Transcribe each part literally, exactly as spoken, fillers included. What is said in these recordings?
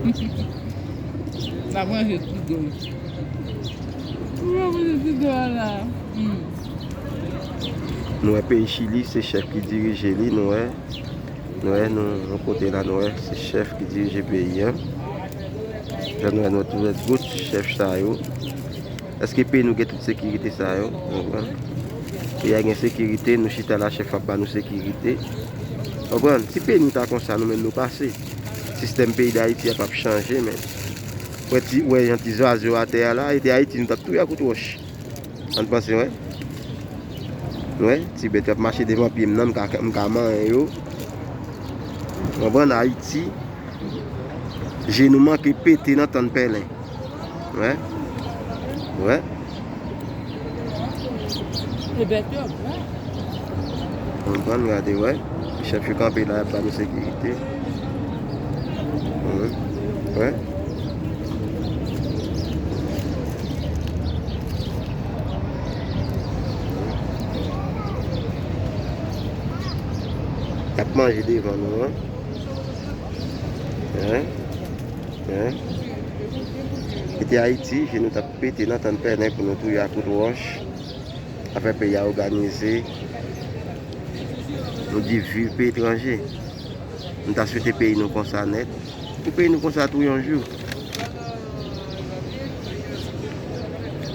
N ap manje ti do. Nou ap manje ti do a la. Hmm. Nou wè peyi Chili, se chèf ki dirije li, nou wè. Nou wè, nou, nou kote la, nou wè, se chèf ki dirije peyi a. Jan nou wè, nou tout gwo chèf sa yo. Èske peyi nou gen tout sekirite sa yo? Ou konprann? Peyi a gen sekirite, nou chita la, chèf ap ba nou sekirite. Ou konprann? Si peyi nou ta konsa, nou menm nou pase. Sistèm peyi Dayiti a p ap chanje, men. Wè ti, wè jan ti zwazo atè a la, e te Ayiti, nou t ap touye a kout wòch. Ann panse, wè. Wè, ti bèt yo ap mache devan pye m nan, m ka, m ka manyen yo. Ou konprann? Ayiti, je nou manke pete nan tann pèlen. Wè. Wè. E bèt yo, wè. Konprann, gade, wè. Chèf yo kanpe la, y ap ba nou sekirite. Wè. Wè. Y ap manje devan nou, an. Hein? Hein? Kite Ayiti, je nou t ap pete nan tann pèlen pou nou touye a kout wòch. Afè peyi a òganize. Nou di viv peyi etranje. Nou ta swete peyi nou konsa nèt. Pou peyi nou konsa tou yon jou.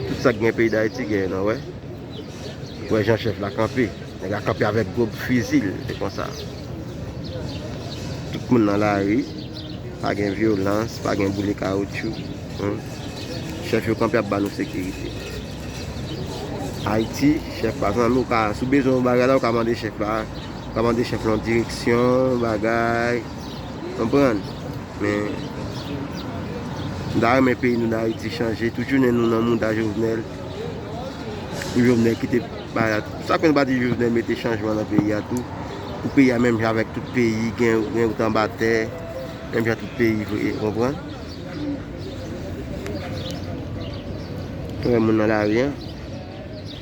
Tout sa k gen peyi Dayiti gen nan, wè. Wè jan chèf la kanpe. Nèg la kanpe avèk gwo fizi l, se konsa. Tout moun nan lari, pa gen vyolans, pa gen boule kawoutchou. Hmm. Chèf yo kanpe ap ba nou sekirite. Ayiti, chèf pa zanmi, ou ka, si w bezwen yon bagay la, ou ka mande chèf la, ou ka mande chèf la yon direksyon, bagay, konprann? Men, m ta renmen peyi nou Dayiti chanje. Tout jounen nou nan mouda Jovenel. Pou Jovenel kite bagay la. Sa konn pa di Jovenel mete chanjman nan peyi a tou. Pou peyi a menm jan avèk tout peyi, gen, gen wout anba tè, menm jan tout peyi vre, konprann? Wè moun nan lari an.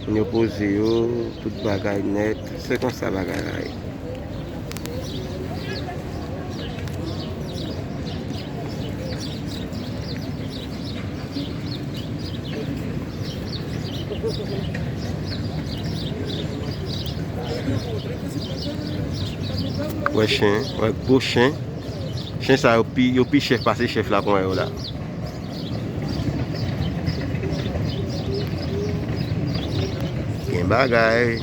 Moun yo poze yo, tout bagay nèt. Se konsa bagay la ye. Wè chen, wè gwo chen. Chen sa yo pi, yo pi chèf pase chèf la pou yo la. Gen bagay.